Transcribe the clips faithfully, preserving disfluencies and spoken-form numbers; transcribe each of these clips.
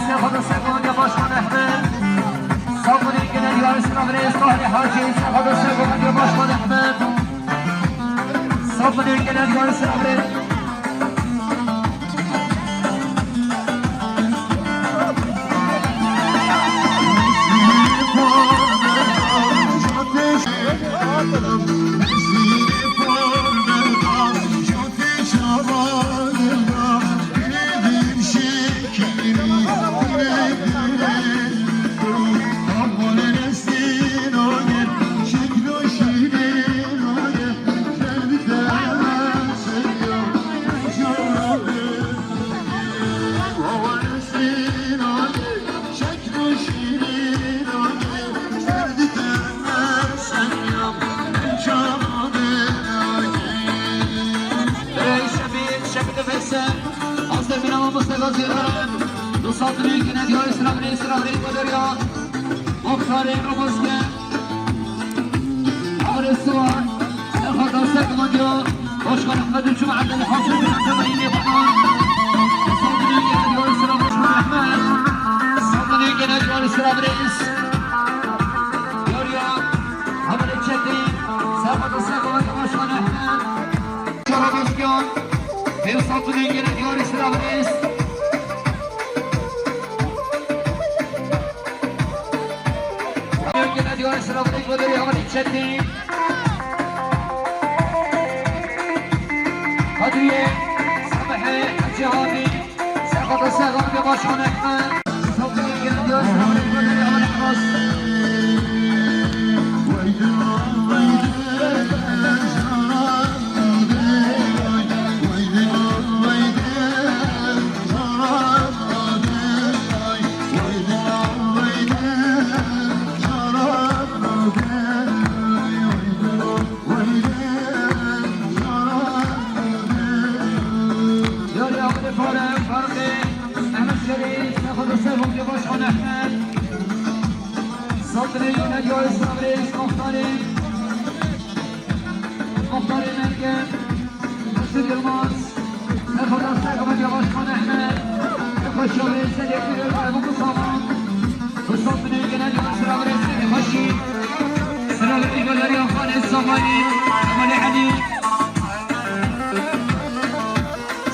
Xwedê Segonya Başkan Ehmed. Sabunê gele diyarê Sinavirê Tahirê Hacî. Xwedê Segonya Başkan Ehmed. Sabunê gele diyarê Sinavirê. Reis Şefî, Şefî Veysel, Azdemîn Ama Mustafa Zîran, Nusantî Nîkine Diyarê Sinavirê, Sinavirê Koderiya, Muxtarê Roboske, Amirê Siwan, Serxwedar Serkimandî ya, Başkan Ehmed Çum Adel Hasan Bin Abdullah Yine Bakan, Nusantî Nîkine Diyarê Sinavirê Ehmed, Nusantî Nîkine Diyarê Sinavirê, Yariya, Amirê Çetin, Serxwedar Serkimandî ya, Başkan Ehmed, Çarabazkiyan, Nusantî Nîkine Diyarê Sinavirê. Yöngene diyor, sıra bu da Havan Çetin. Kadriye, Sabahe, Hacı abi, Serhat Sagan ve Başkan Ekmen. Yöngene diyor, sıra bu da Havan Ekmen. Yar yağmurê pare, farqê, Ehmed Şerîf, Sefo Sefo, Başkan Ehmed. Saldırı yöne diyor, Sabriz, Muhtarî. Muhtarê Merkez, Mesut Yılmaz, Serhat Aslan, Başkan Ehmed, Başarı Sedef Müdür, Ebu Kusaman, Mustafa Bey Genel Yol Sıra ve Resmi Haşi, Sıra ve Galeri Afan Essamani, Emali Ali,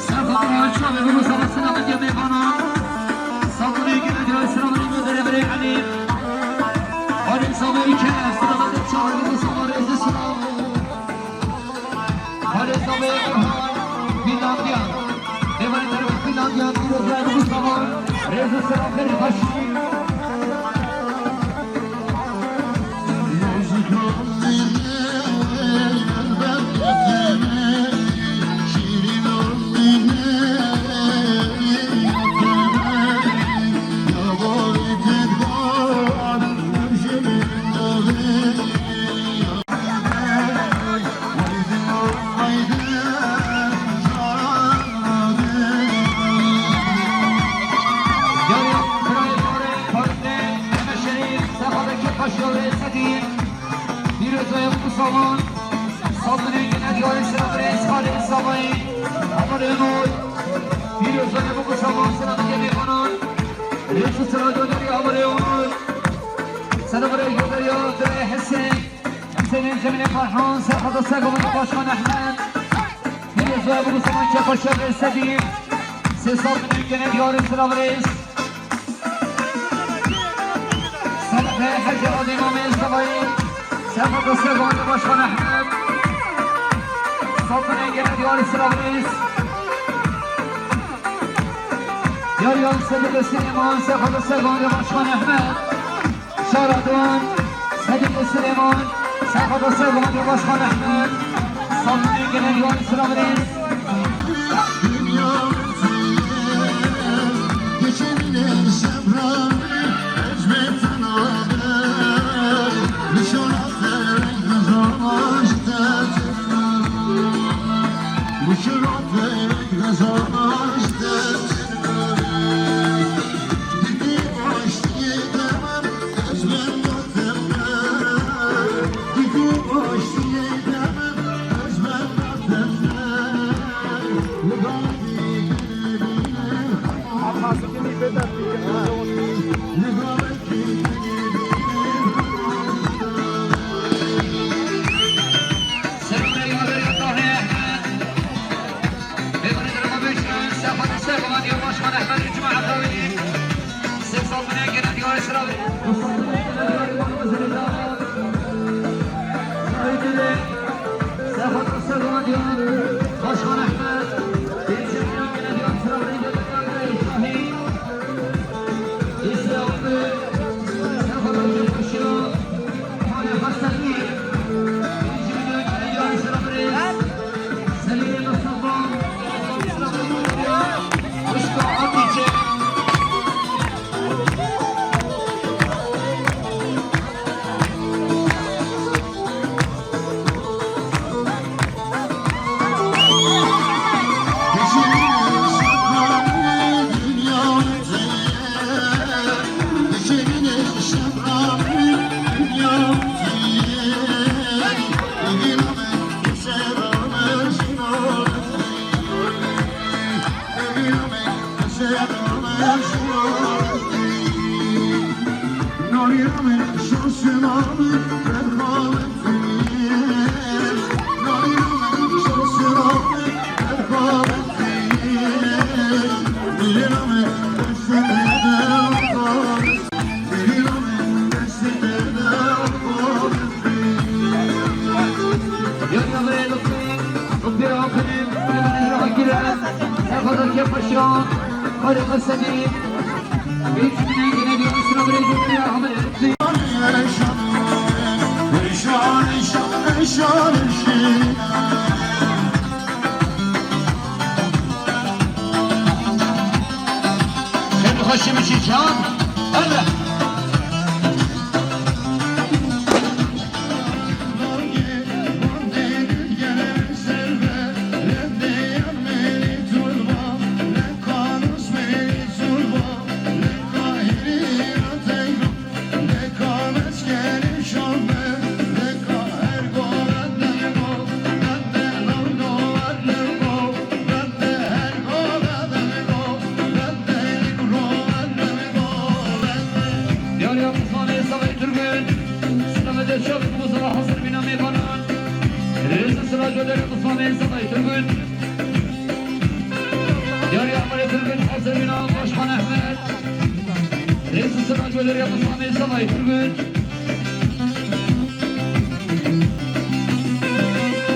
Serhat Yolcu, Ebu Kusaman, Sıra ve Cemil Bana, Sabri Genel Yol Sıra ve Müdür Emre Ali, Halim Sabri Kerem, Sıra ve Çağrı Ebu Kusaman, Rezi Sıra. Halê Sabê Orhan Finlandiyan. Devanê terefê Finlandiyan, Pîrozbay Mustafa, Rêz û Selaxê Xweşî. Pîrozbaya Musawan, Sabunê Genel Diyarê Siravirê, Salê Savayî, Amirê Onur, Pîrozbaya Musawan, Siravirê Mêvanan, Rêz û Sira Dodorî, Amirê Onur, Siravirê Dodorî, Amirê Hesen, Hüseyin Cemile Farhan, Serhat Aslan, Başkan Ahmet, Pîrozbaya Musawan, Kepaşa Rêsedî, Sê Sabunê Genel Diyarê Siravirê, Salih Hacı Adil Amir Savayı, Serhat Aslan, Başkan Ahmet, Sabunê Genel Diyarê Siravirê, Yar Yar Sedî Süleyman, Serhat Aslan, Başkan Ahmet, Şaradan, Sedî Süleyman, Serhat Aslan, Başkan Ahmet, Sabunê Genel Diyarê Siravirê, Xêr xweşî biçî can. Hele. Diyarê Muslanê Savayê Turgut, selamet çav Mustafa hazir bîna mêvanan. Rêz û silav ji derê Muslanê Savayê Turgut. Diyarê Amerê Turgut hazir bîna Başkan Ehmed. Rêz û silav ji derê Muslanê Savayê Turgut.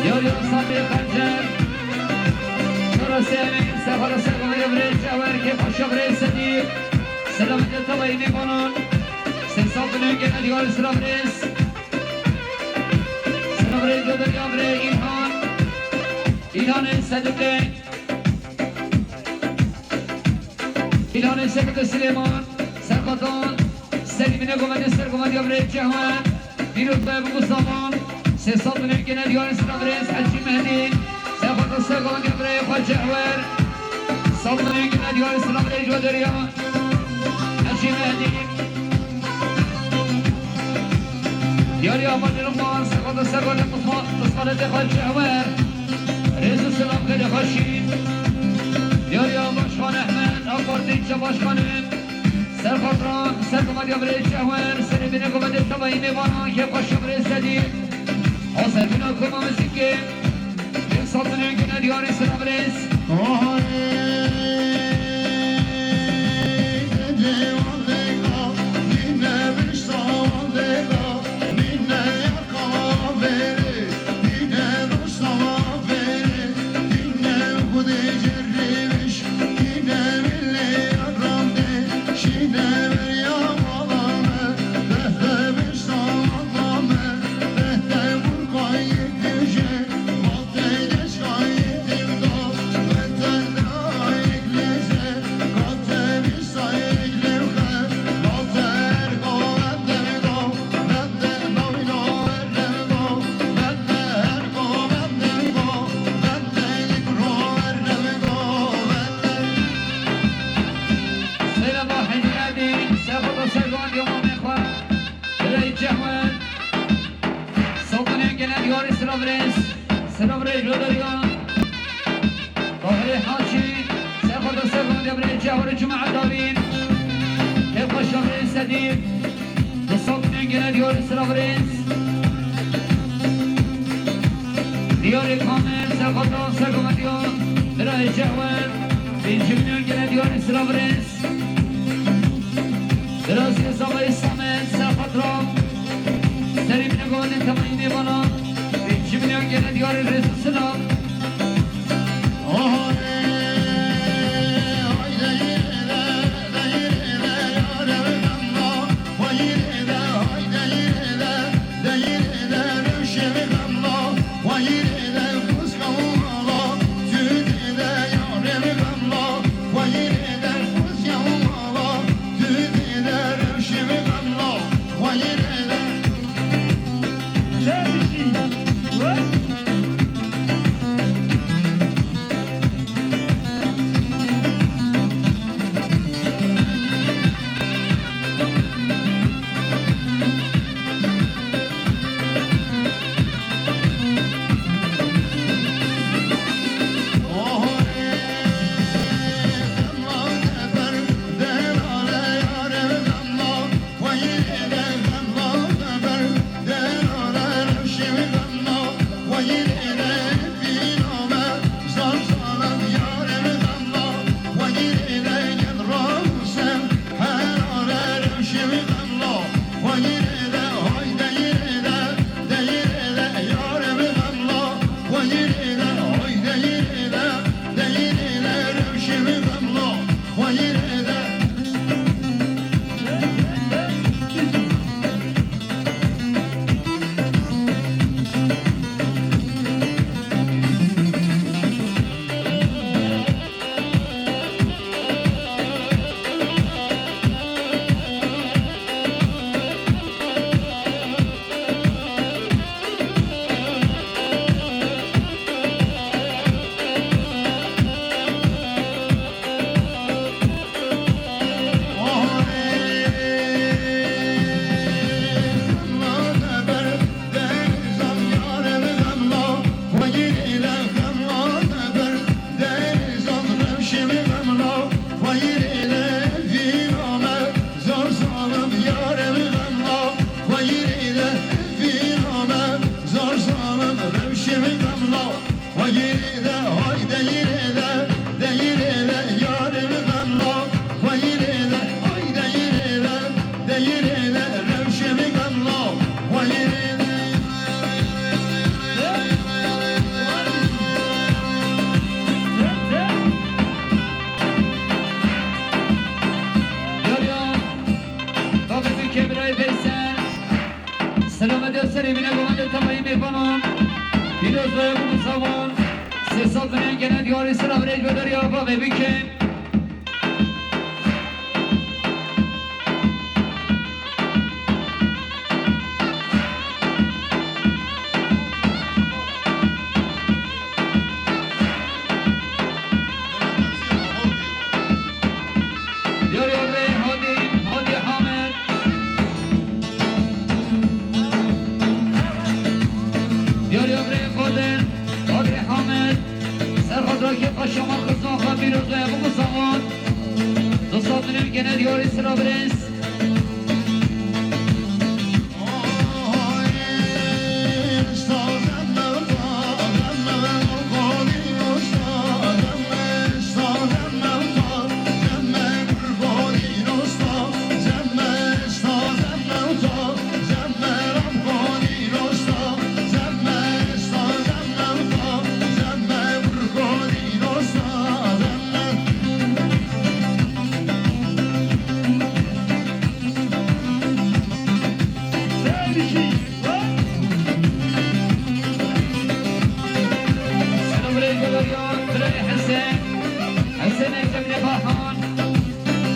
Diyarê Muslanê Qencer. Şora Seyamê, Sefara Seyamê, Evrê Cewer, Kêfa Şevrê Sedî. Selametê tevayî mêvanan. Sê sal binê gene diyarê silav rêz. Silav rêz, Coderiya Evrê, Îlhan. Îlhanê Sedûkê. Îlhanê Sedûkê Silêman. Serxatan. Serî binê govendê ser govendê Evrê Cehwer. Dîrokê bi Mustafa, sê sed û newî gene diyarê silav rêz Hecî Mehdî, Sefata Sergovan Gevreyê xwe Cehwer, sed û newî gene diyarê silav rêz Coderiya Hecî Mehdî. Diyarê Amadê Lixwan, Sefata Sergovan Lixwan, Lixwanetê xwe Cehwer, rêz û silav xêrê xweşî. Diyarê Başkan Ehmed, AK Partî Çepaşkanê. Serxatran, ser komediya birê Cehwer, serê binê komediya tevayî mêvanan, kêfxweşiya birê Sedî. Hasergina koma muzîkê, yek sed û newî gene diyarê silav rêz. Seyra Bahî Edî, Sefata Servan Yomamê xwe, Birayê Cehwer, Sultanê Gele Diyarê Silav Rêz, Silav Rêz Roderiya, Tahirê Hacî, Sefata Servan Birayê Cehwer Cuma Edavîn, Kêfxweşa Birê Sedî, Sultanê Gele Diyarê Silav Rêz, Diyarê Kamil, Sefata Servan Diya, Birayê Cehwer, Benjamin Gele Diyarê Silav Rêz, Birazî Zama Bana, cümle gene diyarı Resulullah. Selamet ya serê bine, govende temayî mêvanan. Pîroz ve bu zaman. Sesat ve gene diyarî selamet ve derya bavê bikin. Diyarê Abrê Hadî, Hadî Hamed. Diyarê Abrê Qadir, Qadir Hamed. Ser xatrakî paşama xizan xwe pîroz ve bu zaman. Dostlar, dönüp gene diyarî sıra birêz. Selam aleyküm, ya, Birayê Hesen. Hesen Ekrem Nebahan.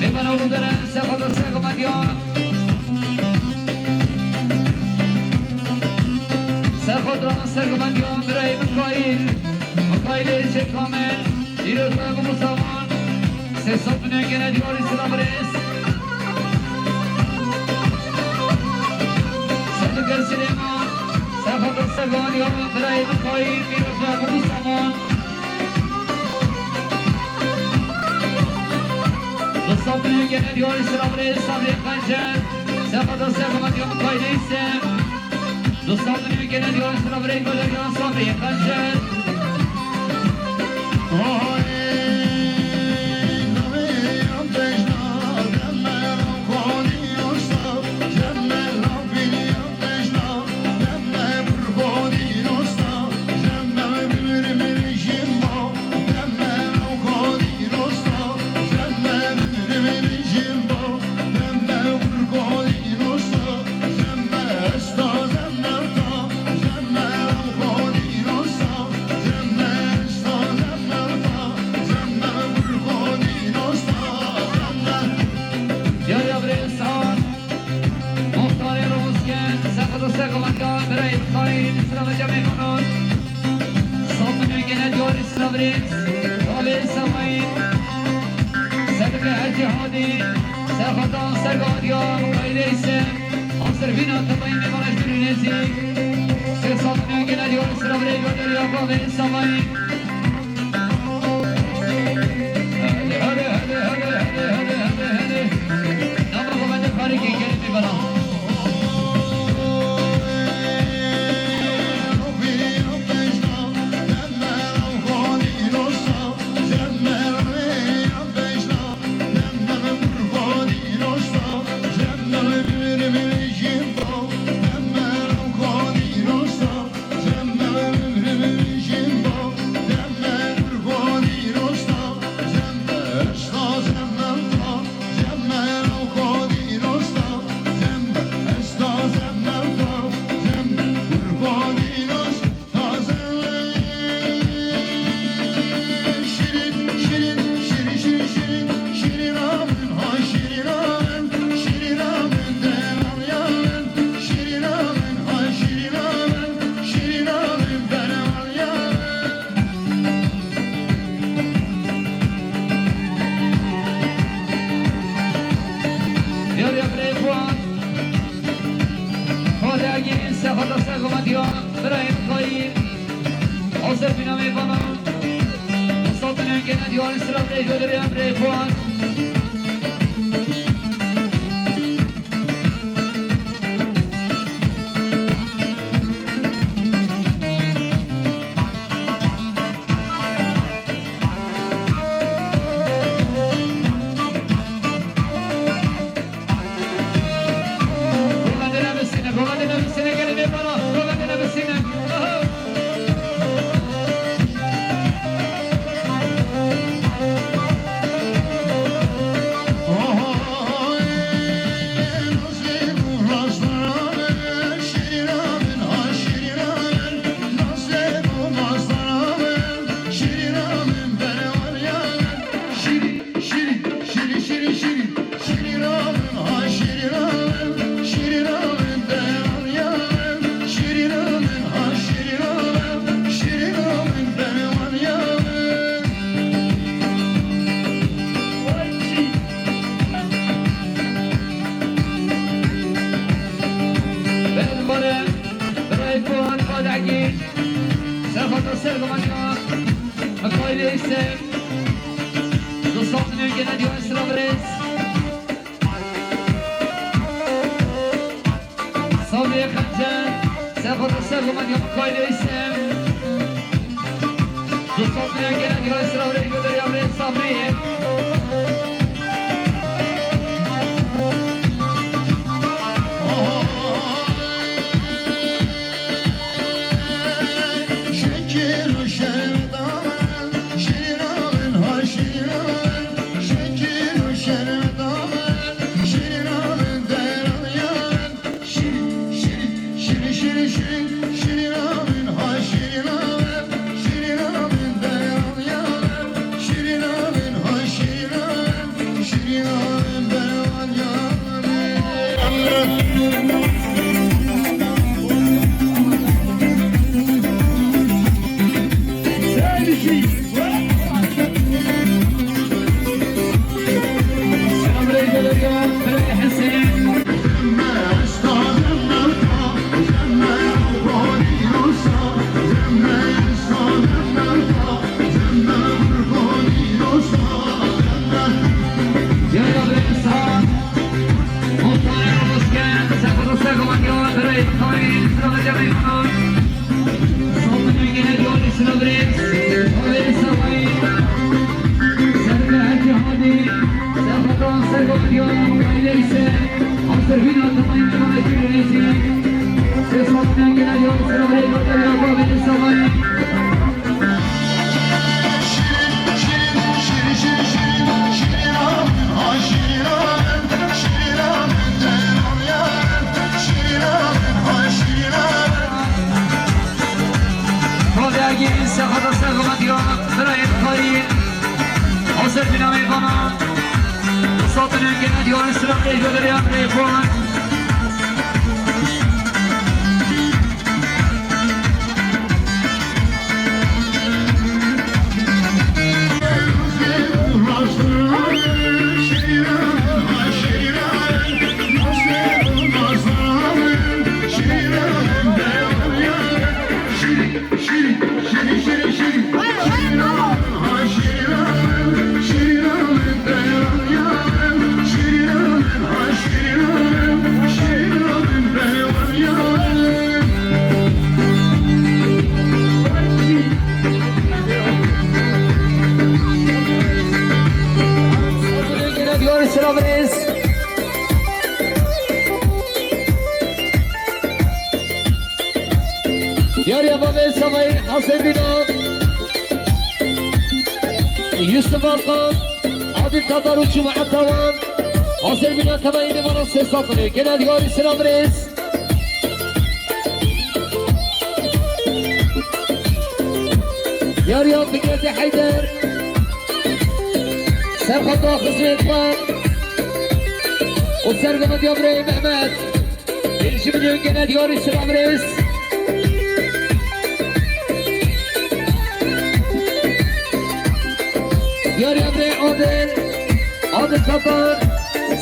Mêvana oğlu Deren, sefa da sergimediyan. Sefa da sergimediyan, Birayê Mikail. Mikail Êzê Kamil. Pîroz ve bu zaman. Sesat dünyanın gene diyarî sıra birêz. Sedike Silêman. Sefa da sergimediyan, Birayê Mikail. Pîroz ve bu zaman. Dostlar, dünyanın gene diyarî sıra birêz, Sabrê Qencer. Sefa da sergimediyan, Mikail Êzê. Dostlar, dünyanın gene diyarî sıra birêz, Mikail Êzê. Avê Semayî, Sedqê Ecî Hadî, Serxweta Sergatiya Muqayîdê Îsem, Hazirvîna Tebayî Mêvaneş Gurî Nêzî, Sê Salonê Genel Yol Siravirê Goderya Avê Semayî. Hadi, hadi, hadi. Nama Xwedê Xalikê gelê bibera. Yar ya birayê Fuat. Fuat Ergin, Sefata Sergometiya, birayê Mikaîl. Hazir bîna mêvana. Mustafa Nengene diyarî sıra birayê Goderê em birayê Fuat. Bermbare, Brayfon, Badagi, Sefata Sergomanya, Akayli Eysem, Dostan Nögene Divan Sıra Brez, Sabriye Xencer, Sefata Sergomanya, Akayli Eysem, Dostan Nögene Divan Sıra Brez, Göderiya Brez, Sabriye. Xwedê Egîn, Sefata Sergometiya, birayê Xayî, Hazir bîna mêvana, Satın Engin, Diyanistan, Ejderha, Reyfan. Savayi hazir bîna. Yusuf Alkan, Adil Tatar û cemaeta wan hazir bîna, temayî mêvanan sê sed lirê. Gene diyarî silav rêz. Yariya Fikretê Heyder. Serxweta xizmêt xwe. Û sergovendiya birayê Mehmet. Pêncî milyon gene diyarî silav rêz. Diyariya birê Adil. Adil Tatar.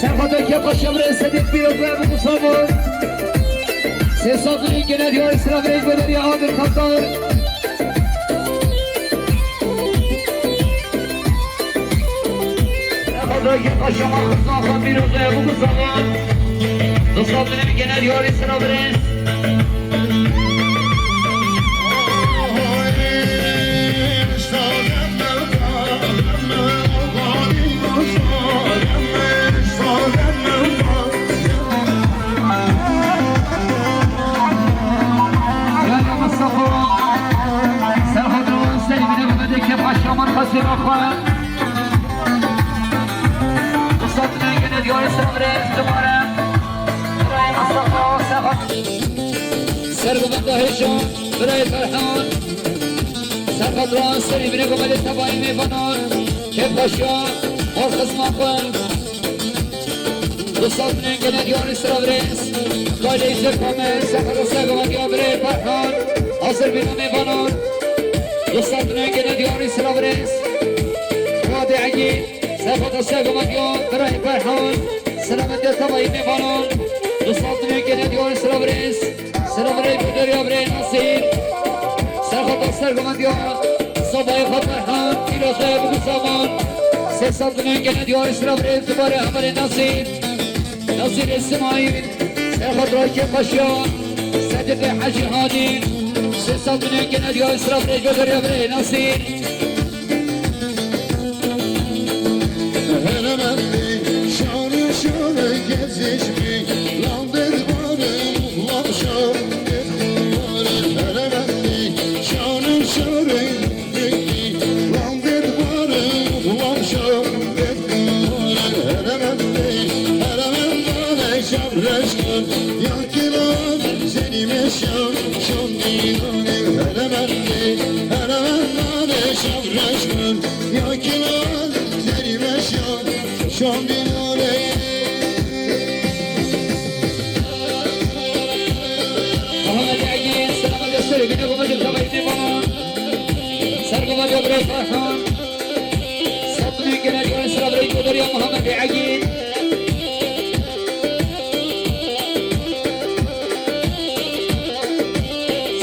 Serxweta Kepaşa birê Sedîq Pîrozê Ebu Musavan. Sê sed milyon gene diyarî silav rêz, goderiya Adil Tatar. Xwedayê paşa me, xizma xwe pîroz e, bû ku zaman. Du sed milyon gene diyarî silav rêz. Yariya Mustafa, serxwedayê Hüseyin, binê Mehmetê Kepaşa, man xwesê xwe. Sergovenda Hêja, birayê Ferhan. Serxwedra serî binê gomelê tebayî mêvanan. Kepaşa, mal xizma xwe. Du sed milyon gene diyarî silav rêz. Kaylê Îzê Kamil, serxwedra sergovendiya birê Ferhan. Hazir bîna mêvanan. Du sed milyon gene diyarî silav rêz. Fuadê Egîn. Serxwedra sergovendiya birayê Ferhan. Silav rêz tebayî mêvanan. Du sed milyon gene diyarî silav rêz. Silav rêz goderiya birê Nasîr. Serxwedra sergovendiya sobayê xwe Ferhan. Pîroz e, bû ku zaman. Sê sed milyon gene diyarî silav rêz, dubare Hemerê Nasîr. Nasîr Îsmaîl. Serxwedra Kepaşa. Sedîqê Hecî Hanî. Sê sed milyon gene diyarî silav rêz, goderiya birê Nasîr. Heremendî şanê şanê gezişmî, lan dêr barê, lan şan dêr barê. Heremendî şanê şanê gezişmî, lan dêr barê, lan şan dêr barê. Heremendî, heremendane şab reşkın, ya kilan seni meşan, şan dînane. Heremendî, heremendane şab reşkın. Ya kilan serî meşan şan bînore. Muhammed Egîn, selamet serî bîne, Muhammed Egîn, tebayî mêvanan. Sergovendiya birê Ferhan. Sed milyon gene diyarî silav rêz, goderiya Muhammed Egîn.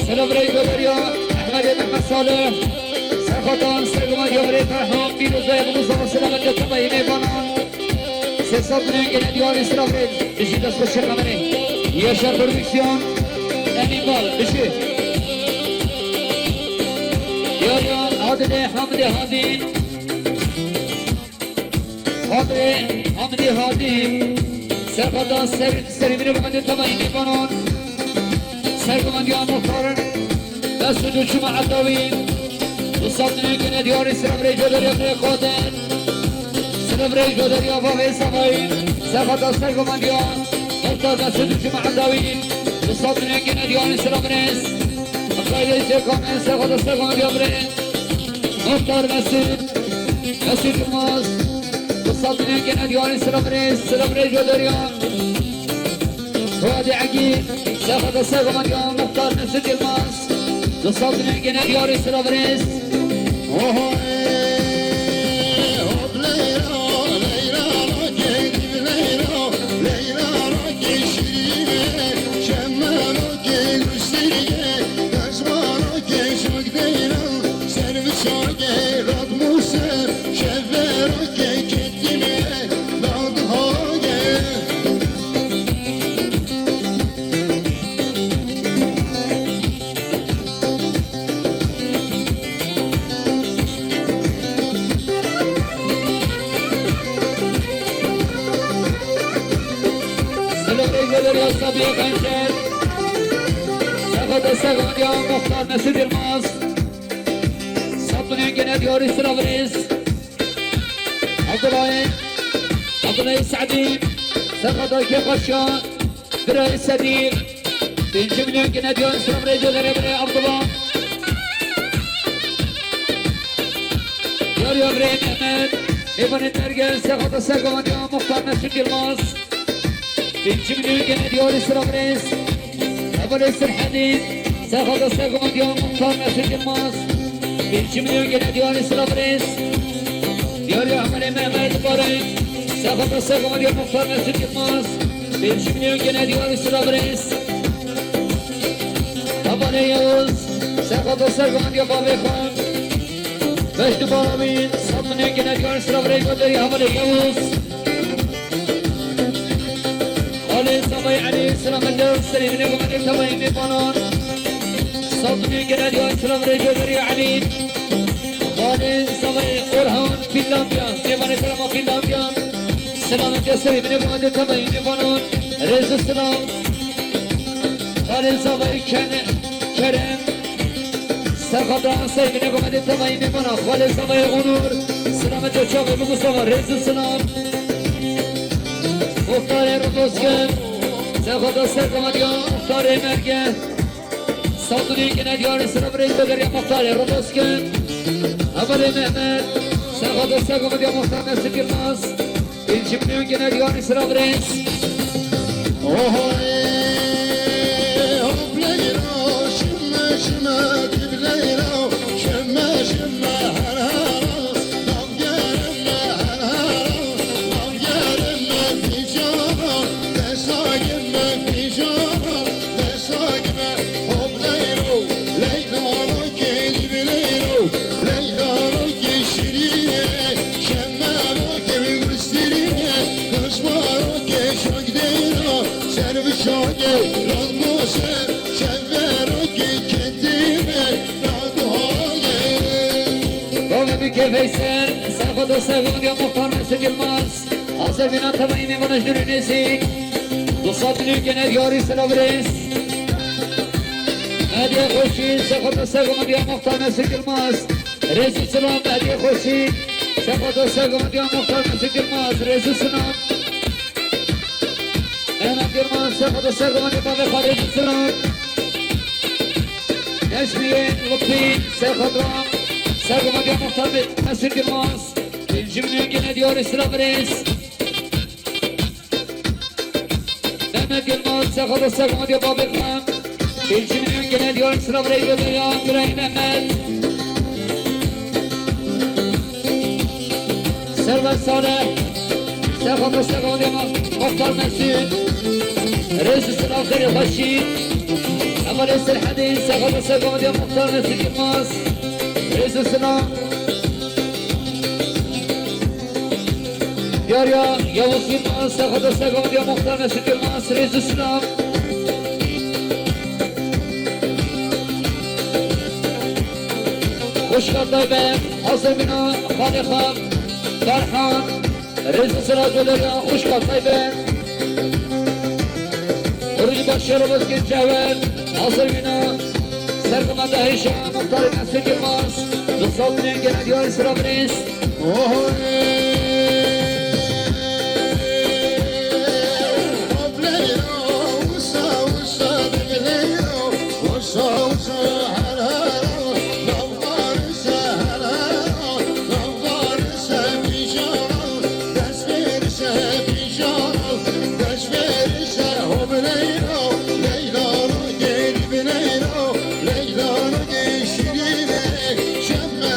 Silav rêz, goderiya Ehmedê Mehmet Salih. Serxwedra sergovendiya birê Ferhan, pîroz e, bû ku zaman, silav rêz tebayî mêvanan. Sê sed milyon gene diyarî silav rêz. Bijî destxweşê Hemerê. Yaşar Prodüksiyon. Emîn Bal, bijî. Yariya Adilê Hamidê Hadî. Xatirê Hamidê Hadî, serxwedra ser-, serî binê gomelê tebayî mêvanan. Sergovendiya muxtar Mesûd û cemaeta wî. Du sed milyon gene diyarî silav rêz, goderiya birê Qadir. Silav rêz, goderiya Vavê Savayî. Serxwedra sergovendiya muxtar Mesûd û cemaeta wî. Du sed milyon gene diyarî silav rêz. Xwedayê Îzê Kamil, serxwedra sergovendiya birê Muxtar Mesûd, Mesûd Yilmaz, du sed milyon gene diyarî silav rêz, silav rêz, goderiya. Fuadê Egîn, serxwedra sergovendiya Muxtar Mesûd Yilmaz, du sed milyon gene diyarî silav rêz. Oho, eh, hop, leyra, leyra, rakê, leyra, leyra, rakê, şirîne, şemmalo. Selo rêzê derya Sabî Xencer. Xwedê sergondiya Muxtar Mesûd Yilmaz. Sed milyon gene diyarî sira birêz. Abdulay, Abdulay Se'dî, Serxada Kêxweşiya, Birayê Sedî, pêncî milyon gene diyarî sira birêz, Cezerê Birayê Abdullah. Diyariya Birayê Mehmet, mêvanê derge, Serxada Sergondiya Muxtar Mesûd Yilmaz. Pêncî milyon gene diyarî sira birêz. Hevalê Sirhedî, Serxada Sergondiya Muxtar Mesûd Yilmaz. Pêncî milyon gene diyarî sira birêz. Diyariya Hevalê Mehmet Barê, Serxada Sergondiya Muxtar Mesûd Yilmaz. Pêncî milyon gene diyarî sira birêz. Hevalê Yavuz, Serxada Sergondiya Bavê Xan. Beş numara bin, sed milyon gene diyarî sira birêz. Hevalê Yavuz. Xalê Zavayê Elî, selamet serê binê gumanê tevayê mêvanan. Sed milyon gene diyarî sira birêz, Cezerê Elî. Xalê Zavayê Orhan Pîllampiyan, mêvanê serema Pîllampiyan. Selamet serê binê gumanê tevayê mêvanan. Rêz û selam. Xalê Zavayê Ken-, Kerem. Serxada Seyvine gumanê tevayê mêvanan. Xalê Zavayê Onur. Selamet çavê bi Mustafa, rêz û selam. Muxtarê Rodosken. Serxada Sergondiya Muxtarê Merge. Sed milyon gene diyarî sira birêz, Cezerê Muxtarê Rodosken. Hevalê Mehmet. Serxada Sergondiya Muxtar Mesûd Yilmaz. Pêncî milyon gene diyarî sira birêz. Ohoy, hop leyla, şime şime, dib leyla, şime şime, her her, nav gerime, her her, nav gerime, pijama, desta girme, pijama, desta girme, hop leyla, leyla, leyla, leyla, leyla, leyla, şeme, leyla, Şema ro ke bi gulstirîne, kaşma ro ke şagdeyra, ser bi şage, razmose, şeve ro ke kendime, raduhage. Bavê bi kê Veysel, Serxada Sergondiya Muxtar Mesûd Yilmaz. Hazir bîna tevayî mêvana ji dûr û nêzîk. Du sed milyon gene diyarî sila birêz. Hediye xweşî, Serxada Sergondiya Muxtar Mesûd Yilmaz. Rêz û silam, hediye xweşî. Serxada Sergondiya Muxtar Mesûd Yilmaz. Rêz û silam. Mehmet Yilmaz, Serxada Sergondiya bavê xwe, rêz û silam. Necmiyê Lutfî, Serxada Sergondiya Muxtar Mesûd Yilmaz. Pêncî milyon gene diyarî sila birêz. Mehmet Yilmaz, Serxada Sergondiya bavê xwe. Pêncî milyon gene diyarî sila birêz, Birayê Mehmet. Servet Salih, Serxada Sergondiya Muxtar Mesûd. Rêz û silam, xêr û xweşî. Hevalê Sirhedî, Serxada Sergondiya Muxtar Mesûd Yilmaz. Rêz û silam. Diyariya Yavuz Yilmaz, Serxada Sergondiya Muxtar Mesûd Yilmaz, rêz û silam. Xwişka Taybet, hazir bîna xalê xwe, Ferhan, rêz û silam, Coderiya, xwişka Taybet. Rûdî Başê Robozkê Cewher, hazir bîna. Sergimanda hêşa Muxtarê Mesûd Yilmaz, du sed milyon gene diyarî sira birêz. Ohoy. Hop leyla, wisa, wisa, deg leyla, wisa, wisa, her, her, her, navgar se, her, her, her, navgar se, pijama, dest ver se, pijama, dest ver se, hop leyla, leyla, gel bi leyla, leyla, gel şirine, şemme,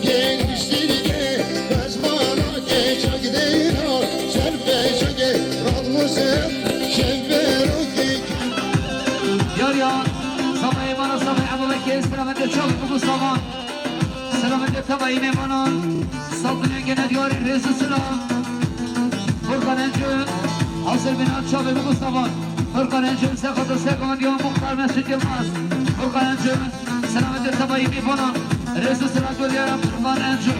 gel şirine, bezmana, gel çak deyla, ser peşe, gel, razmuse, şemme, gel. Yar ya, Sabahê me re, Sabahê Ebubekir, selametê çavê Mustafa. Selametê tevayî mêvanan. Sed milyon gene diyarî rêz û silam. Furkan Encû, hazir bîna çavê Mustafa. Furkan Encû, Serxada Sergondiya Muxtar Mesûd Yilmaz. Furkan Encû, selametê tevayî mêvanan. Rêz û silam, Coderiya, Furkan Encû.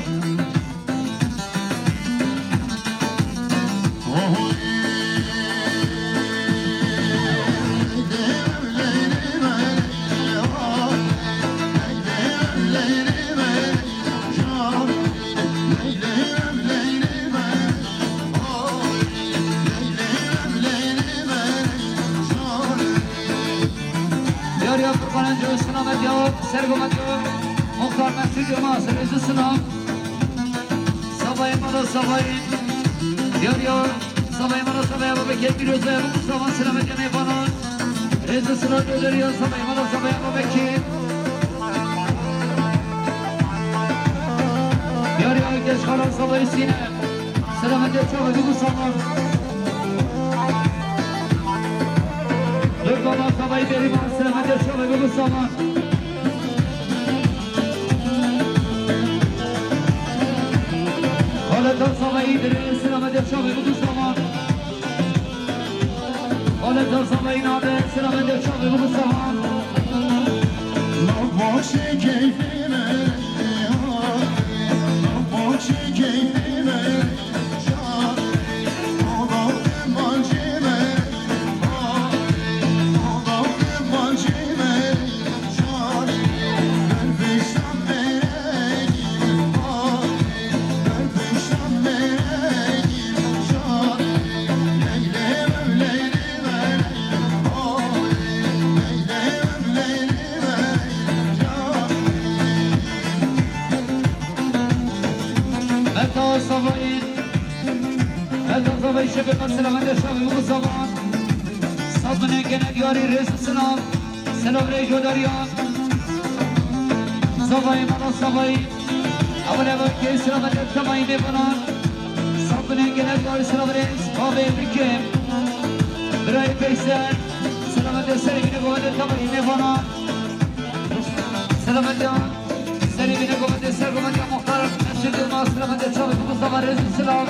Ya qurbanan, selamet ya, sergomet ya. Muxtar Mesut Yılmaz, rêz û silav. Sabayê mala sabayê. Yar ya, sabayê mala sabayê, babekê Pîroz ya, bu savan selamet ya mêvanan. Rêz û silav gönderiyor sabayê mala sabayê, babekê. Yar ya, geç kalan sabayê Sinem. Selametê çavê bigo savan. Dur baba, sabayê Bêrîvan, selametê çavê bigo savan. Xaleta sabayê Îdrîs, selametê çavê bigo savan. Xaleta sabayê Nadir, selametê çavê bigo savan. Nav başê keyfê me, nav başê keyfê me. Meta Savayî, Meta Savayî şevê me selametê şevê û zaman. Sabine gene diyarî rêz û silav. Silav rê codariyan. Savayî mala Savayî. Ewle ve kê selametê Savayî mêvanan. Sabine gene diyarî silav rêz. Bavê bikim. Birayê Veysel. Selametê serê bîne govendê Savayî mêvanan. Selametê Serê bîne govendê ser govendê Muxtar Mesut Yılmaz, selametê çavê bigo savan, rêz û silav.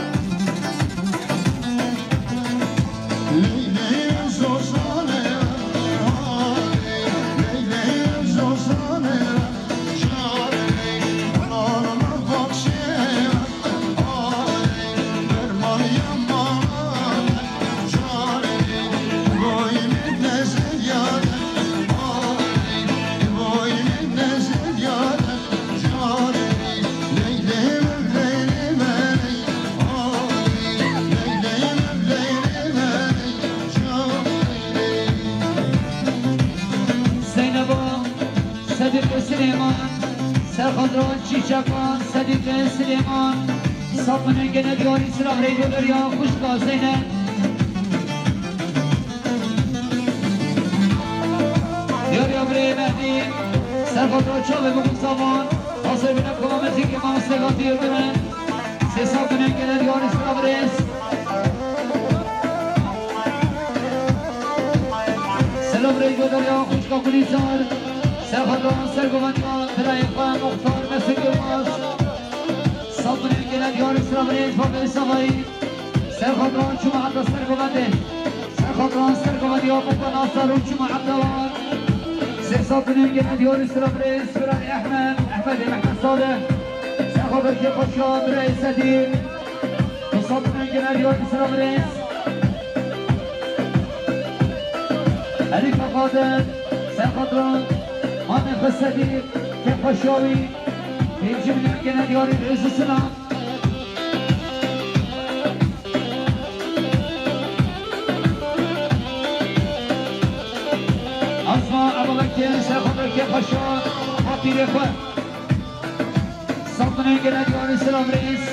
Zeyneba, Sedîqê Silêman, Serxadran Çîçekan, Sedîqê Silêman, Sapinê gene diyarî silav rê codariya xwişka Zeynep. Yar ya birê Mehdî, Serxadran çavê bigo savan, hasê bine koma mezîkê mamoste Gatiyê bine. Sê Sapinê gene diyarî silav rêz. Silav rê codariya xwişka Gulîzar. Serxadran ser govendê birayê xwe Muxtar Mesut Yılmaz. Sapinê gene diyarî silav rêz, bavê Savayî. Serxadran çûme heta ser govendê. Serxadran ser govendê ya Muxtar Nasar û çûme heta wan. Sê Sapinê gene diyarî silav rêz, birayê Ehmed, Ehmedê Mehmed Salih. Serxadran kê Paşa, birayê Sedî. Sê Sapinê gene diyarî silav rêz. Elî Kakadir, Serxadran, Mamê Xesedî, Kepaşawî, pêncî milyon gene diyarî rêz û silav. Asma Ebubekir, Serxadran Kepaşa, Fatîrê xwe. Sapinê gene diyarî silav rêz.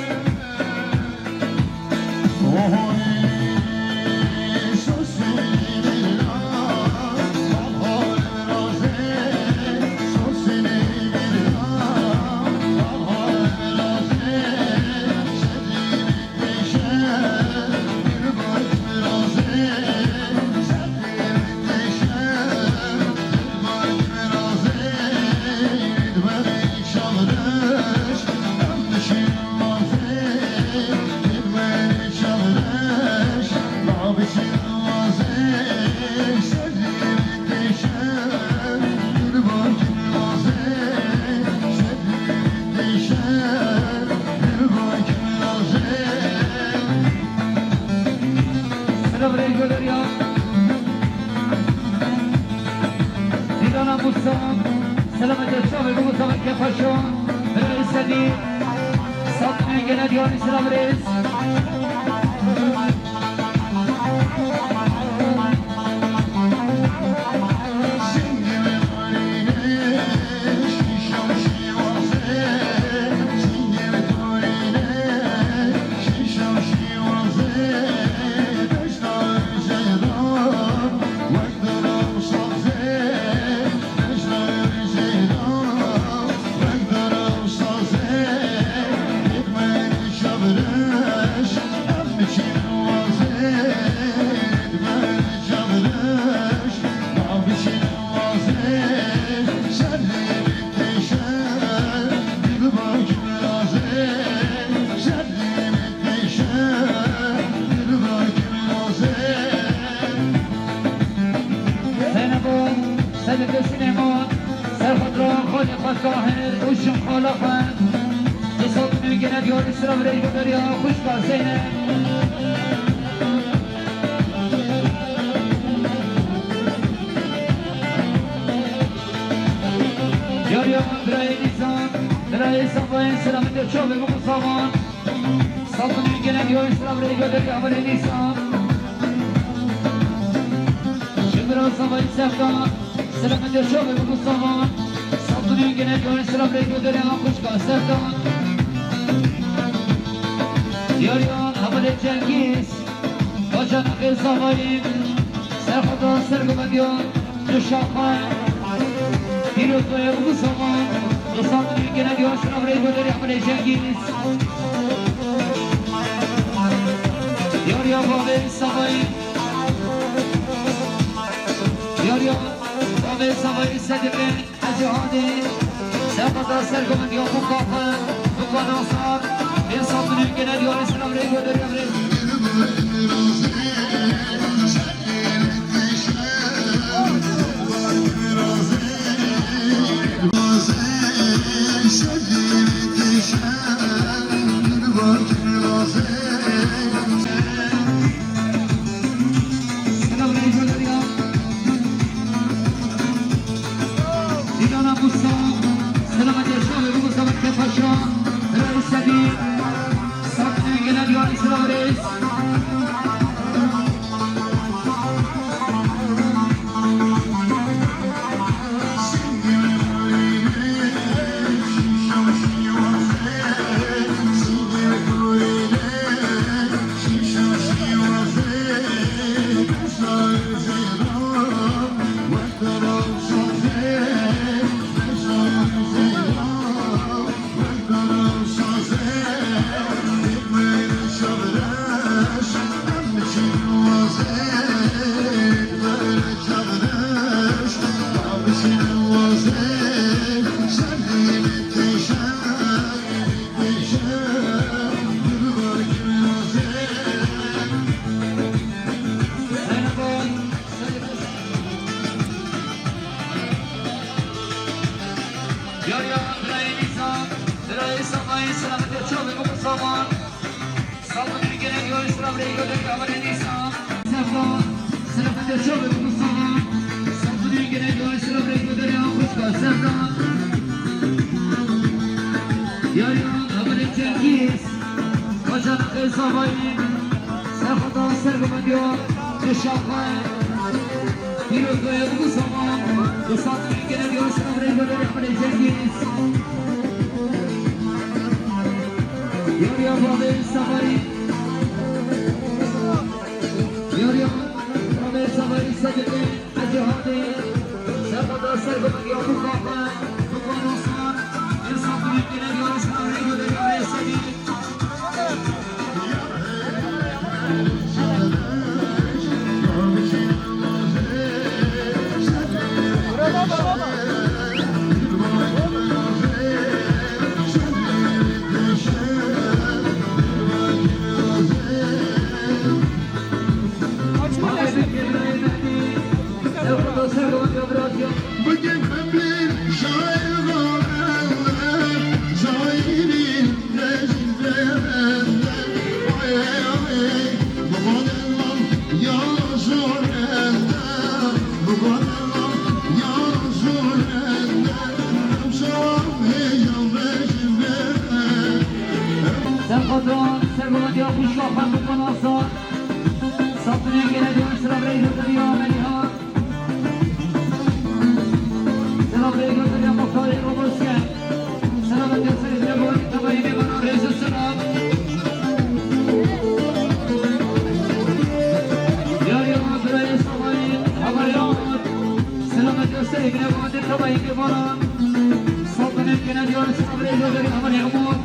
Selam rê göleriya. Dîdana Musa, selametê çavê bigo savan Kepaşa, birayê Sedî, Sapinê gene diyarî silav rêz. Dikeşinê ma, ser xwe dira xalê xwe Tahir û jin xala xwe. Di sed û nî gene diyarî sira virêj bi derya xwişka Zeynep. Diyariya birayê Nîsan, birayê Safayê sira min de çavê biku savan. Sed û nî gene diyarî sira virêj bi derya xwe Nîsan. Ji bira Safayê Sevda, sira min de çavê biku savan. Sed û nî gene diyarî sira virêj bi derya xwişka Sevda. Diyariya Hevalê Cengîz, bacanekê Safayê, ser xwe da ser guvendiya. Di şaxan, pîroz be û savan, di sed û nî gene diyar sira virêj bi derya Hevalê Cengîz. Diyariya bavê Safayê. Diyariya bavê Safayê Sedîqê Ecihadê. Ser xwe da ser guvendiya Buka xwe, Buka Nasar. Di sed û nî gene diyar sira virêj bi derya Hevalê. Dîlana Musa, selamet yaşa ve bu zaman Kepaşa, Reis Sadi, Sakne gelen diyar İsrail. Yar ya, birayê Nîsan, birayê Safayê, selametê çavê min savan. Sed û nî gene diyar sira virêj bi derya Hevalê Nîsan. Sevda, selametê çavê min savan. Sed û nî gene diyar sira virêj bi derya xwişka Sevda. Yar ya, Hevalê Cengîz, bacanekê Safayê. Ser xwe da ser guvendiya, di şaxan. Pîroz be û savan, di sed û nî gene diyar sira virêj bi derya Hevalê Cengîz. Yar ya bavê Safayê. Yar ya bavê Safayê Sedîqê Ecihadê. Ser xwe da ser guvendiya Buka xwe, Buka Nasar. Di sed û nî gene diyar sira virêj bi derya Hevalê Sedî. Ser xwe da ser guvendiya xwişka xwe Buka Nasar. Sed û nî gene diyar sira virêj bi derya Meliha. Selam bey, götür ya, muhtarı Roboske. Selam ediyor, sevgili bu tabayı bir bana rezil selam. Yar ya, birayê Safayê, haber ya. Selam ediyor, sevgili bu tabayı bir bana. Sed û nî gene diyar sira virêj bi derya Hevalê Umut.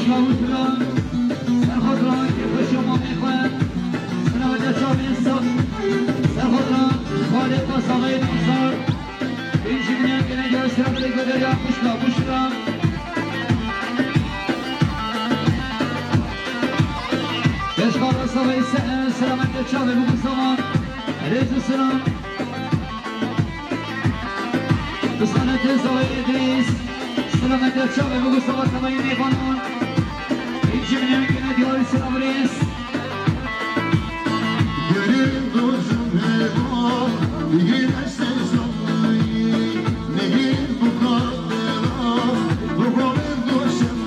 Şavutra, Serxotra, Kêfeşo Mamê xwe, Selamet Çavê Sa-, Serxotra, Xalê Xwe Saxayê Nizar, Benjamin Gene Yasir Abdülkadir ya Kuşla, Kuşla. Beşkara Saxayê Se-, Selamet Çavê bu zaman, Rêz û Selam. Pistanê tê Zoyê Îdrîs, Selamet Çavê, Mustafa Temayî Nêvanan, Hêjî Minyakine Diyarî Selavrêz. Gönül dozum heva, bigir sezonayı, negir bu kadına, bu kadar dozum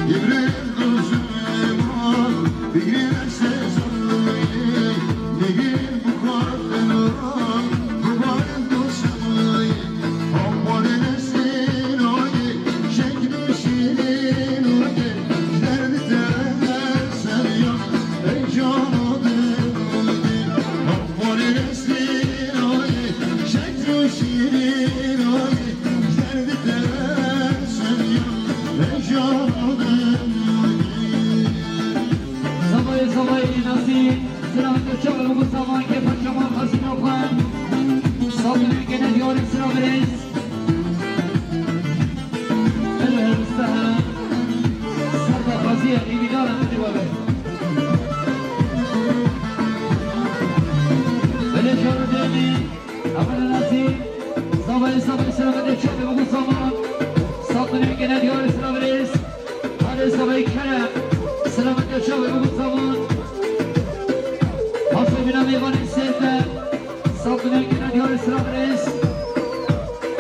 heva, bigir sezonayı, negir Zavayê, zavayê, Nasî. Sira Göçe ve bu zaman ki paçama hazine koyan. Sabine gene diyor sıra biriniz. Ele usta. Sarda Gaziye, iyi bir adam dedi baba. Ele şarı dönmeyin. Abone nasıl? Sabah, sabah, sıra Göçe ve bu zaman. Sabine gene diyor sıra biriniz. Hadi sabah Kerem. Sıra Göçe ve bu zaman. Hasan bin Abi Van'ın seyirde. Sabine gene diyor sıra biriniz.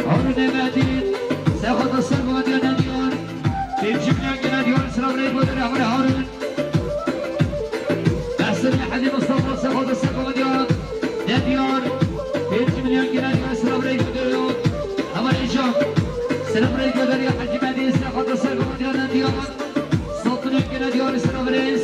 Harun Emedi. Sehada Sergo ve diyor ne diyor? Tepçimine gene diyor sıra biriniz. Bu da Harun. Destini Hacı Mustafa Sehada Sergo ve diyor. Ne diyor? Tepçimine gene diyor sıra biriniz. Bu da yok. Ama inşallah. Sıra biriniz. Bu da yok. Hacı Medi Sehada Sergo ve diyor ne diyor? Saltın öyküne diyor sıra biriniz.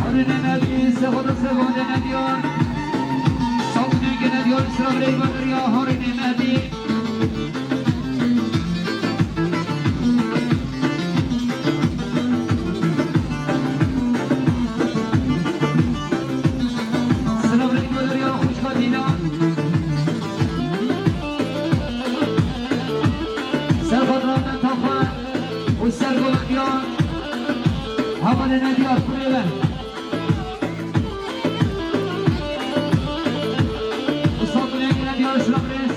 Harun Emedi, Sevoda Sevoda ne diyor? Savunun gene diyor, sıra Reyvan'dır ya Harun Emedi. Selamun aleyküm ya hoş geldin. Serhat Rahmet Tafa, o Sergo Diyan, Havale Nedia Kulübe. Usta Kulübe Nedia Şurabres.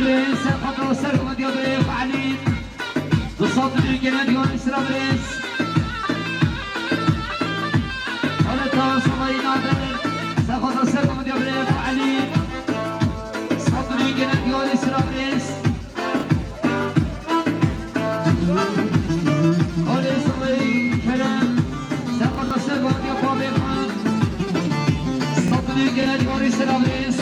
Ser xwe ser xwe diya birêz Elî. Du sed milyon gene diyarî sira birêz. Aleta Sabayî Nadir. Ser xwe ser xwe diya birêz Elî. Sed milyon gene diyarî sira birêz. Alê Sabayî Kerem. Ser xwe ser xwe diya babê xwe. Sed milyon gene diyarî sira birêz.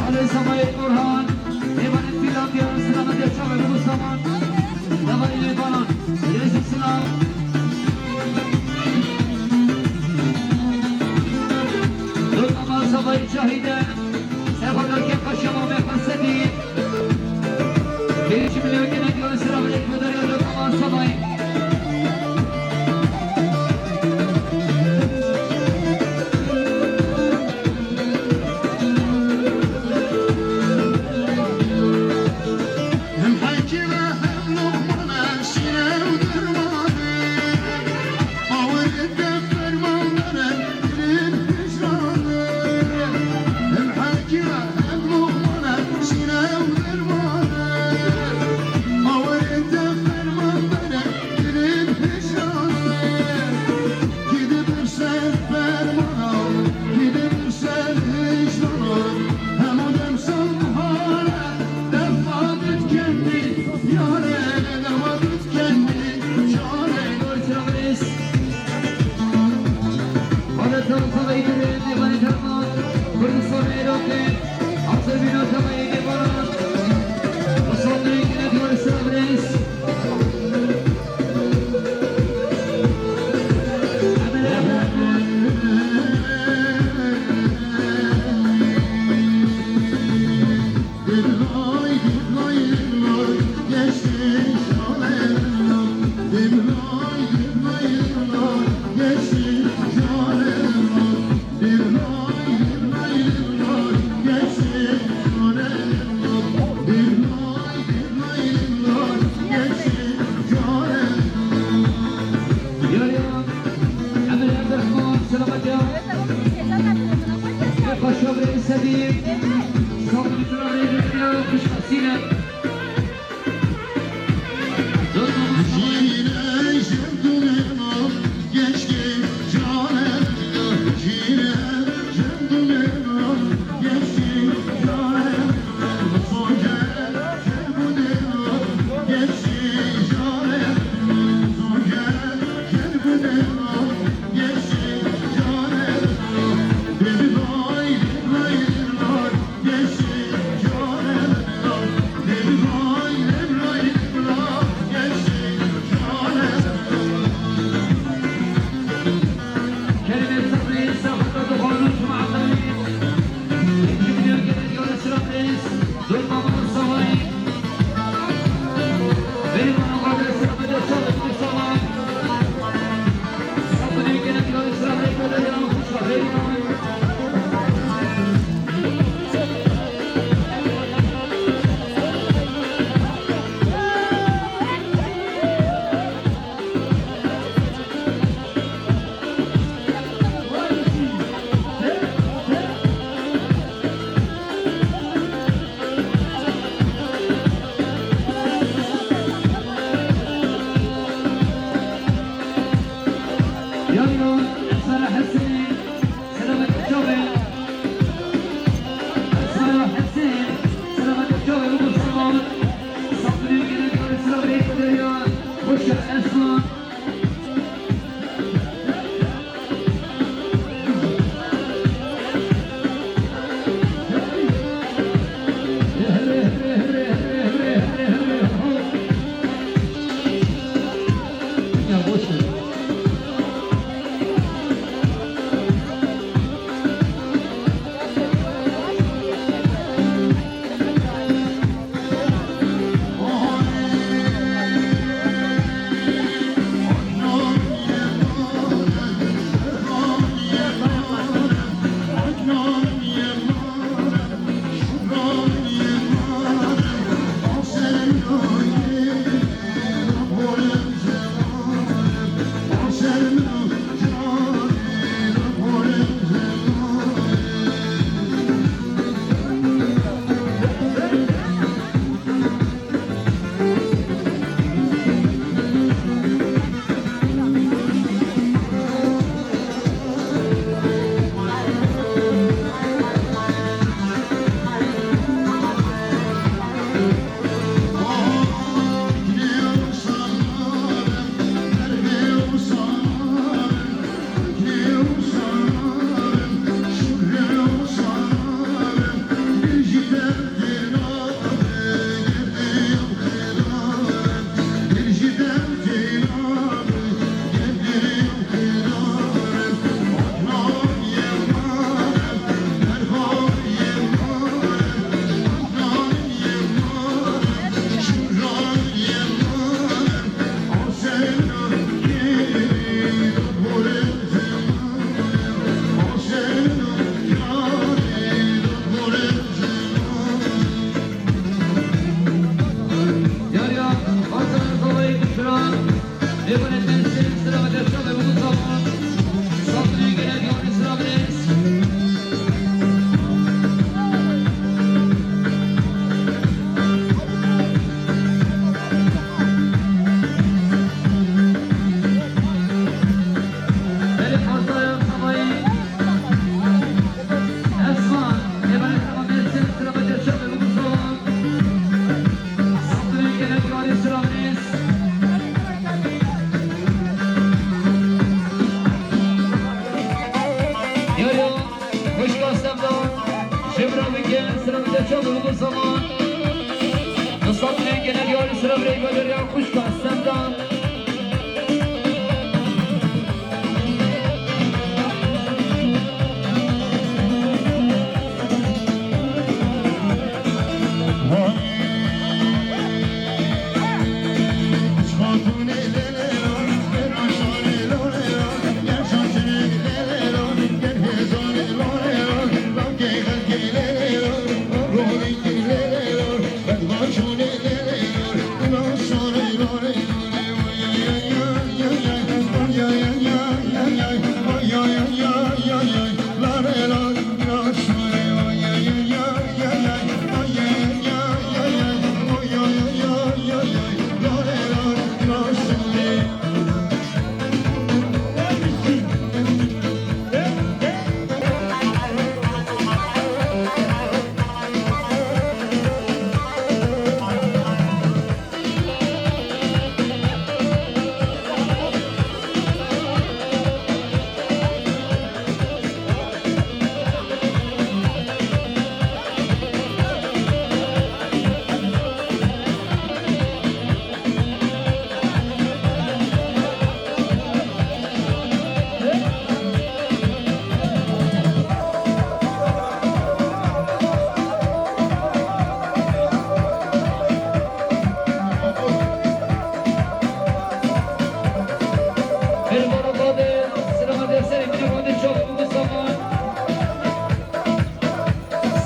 Alê Sabayê Orhan, Êvanê Fîlan diya, Sîlana diya, Çavê Mustafa, Davayê Lêbanan, Rêzî Sinan. Dotama Sabayê Şahîde, Sefadar Kefa Şema Mefesedî. Pênc milyon gene diyor, selamünaleyküm, Dotama Sabayê.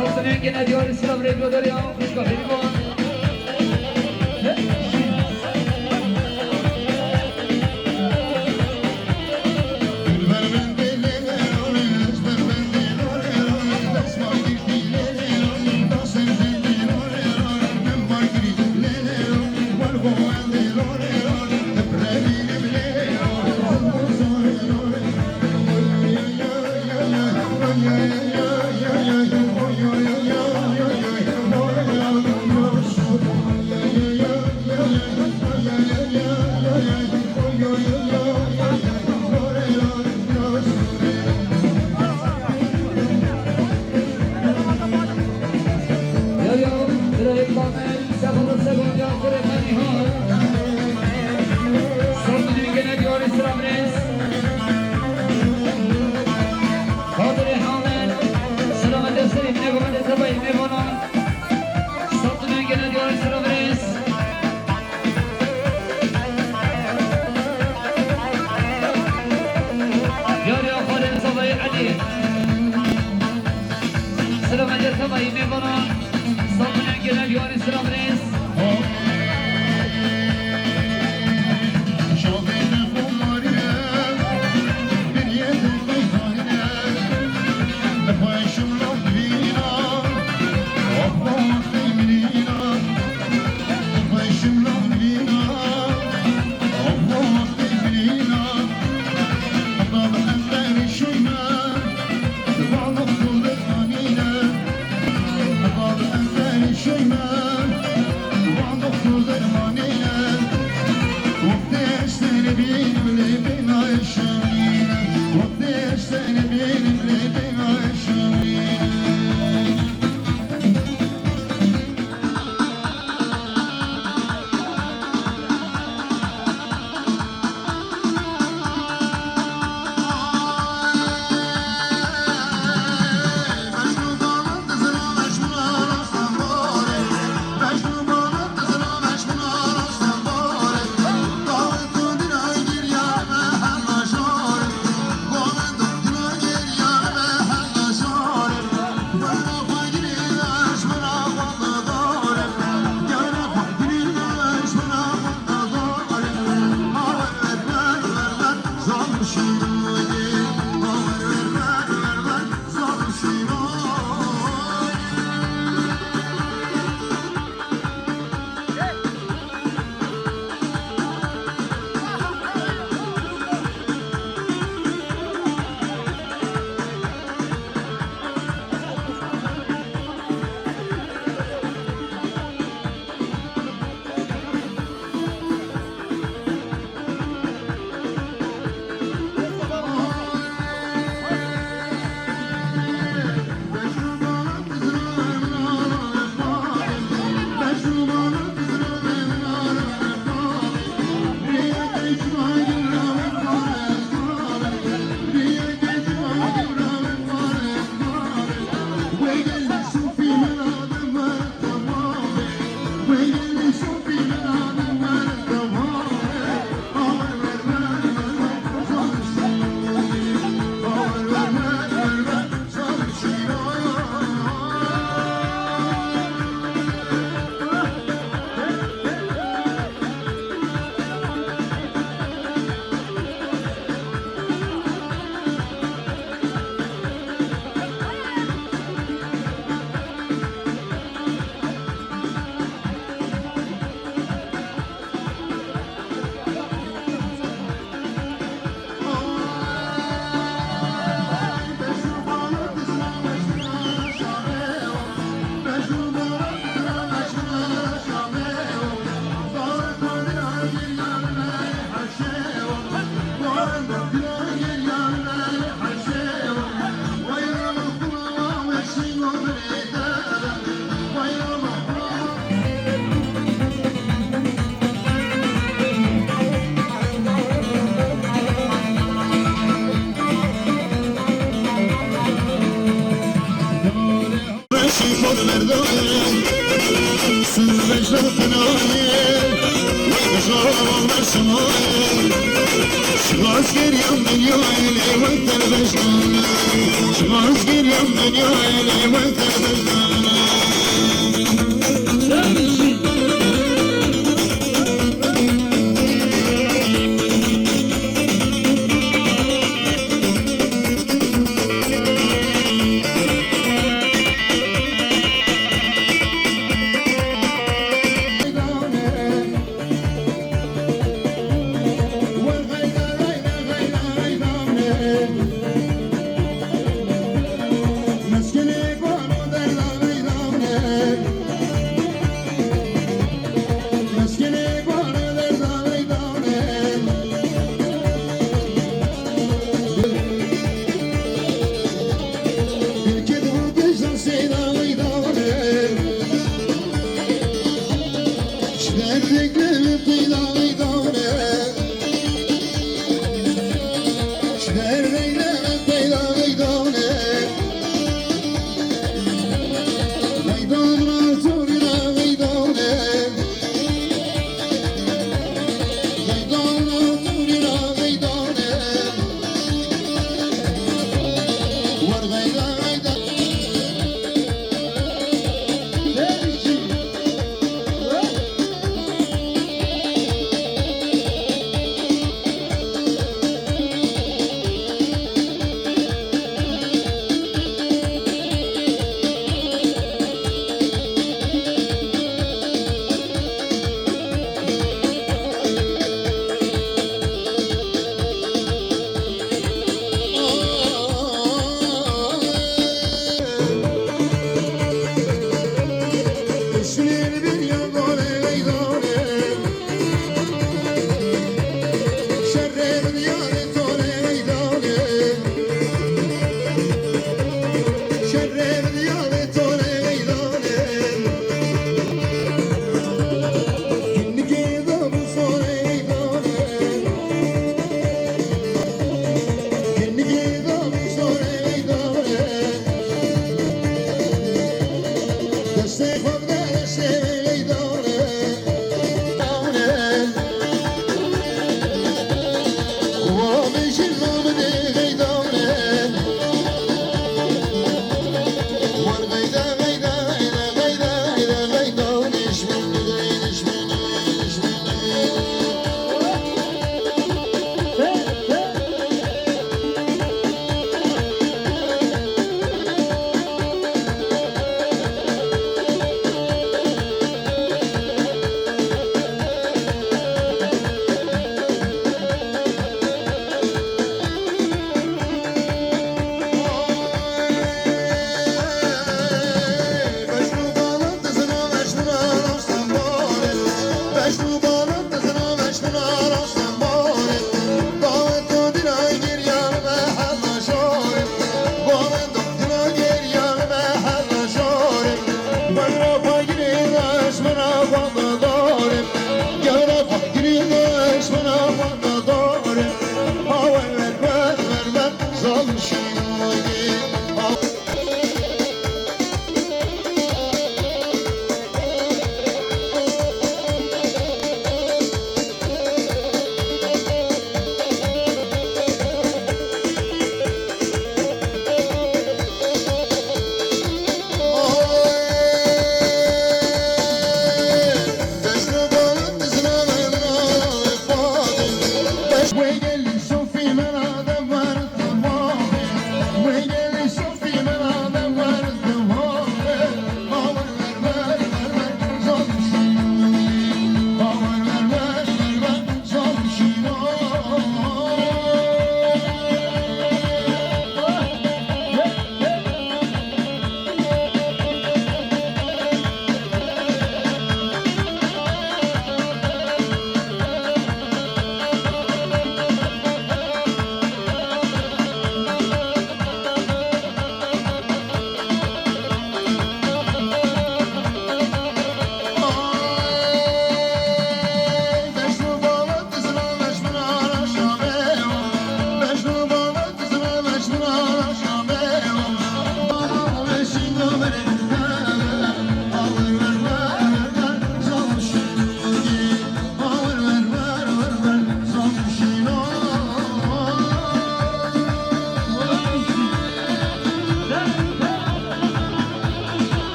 Saltanên gene diyarî silav rê godarî ya, xwişka Feriban. Şiraz geriyam dinyayê lê we terbêj. Şiraz geriyam dinyayê lê we terbêj.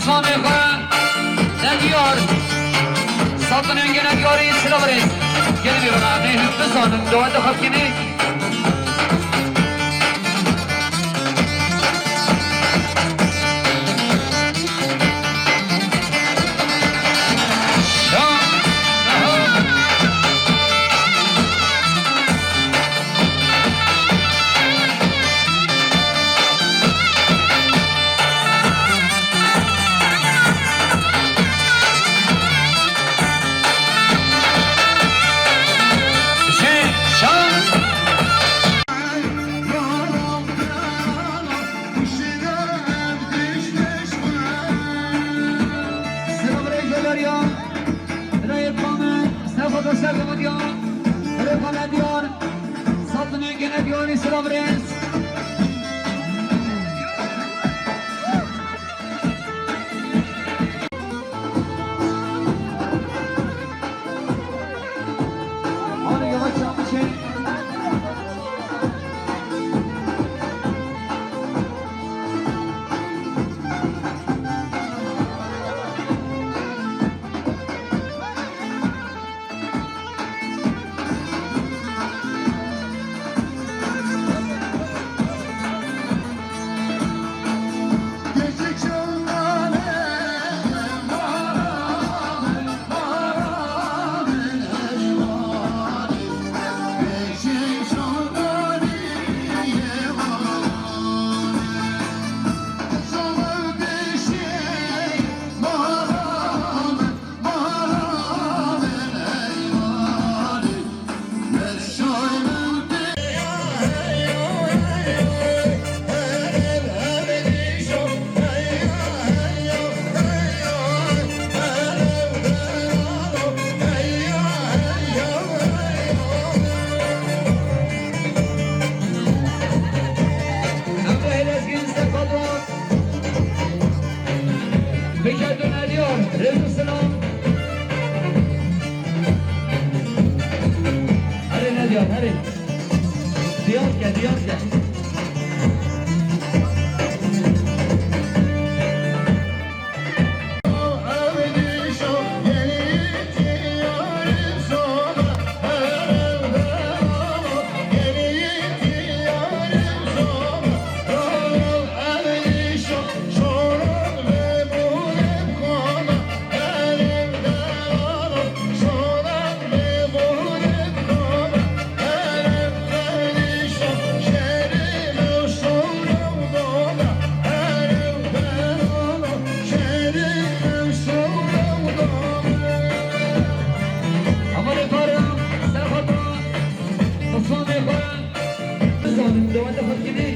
Sanê xwe nediyar. Satinên gene diyarî silav rê. Gelê me bana, em ê hûn bizanin, dawete xwe bikin. Silav rê geleriya, rê pame, sefo do sefo diya, rê pame diyar. Satinê gene diyarî silav rê. Hadi yavaş yavaş şey. Bike döner diyor. Rêz û silam. Erê ne diyor, erê. Diyar ke, diyar ke. Amanê para, sefata, xismanê xwe, bizanin, dewete xwe dikinê.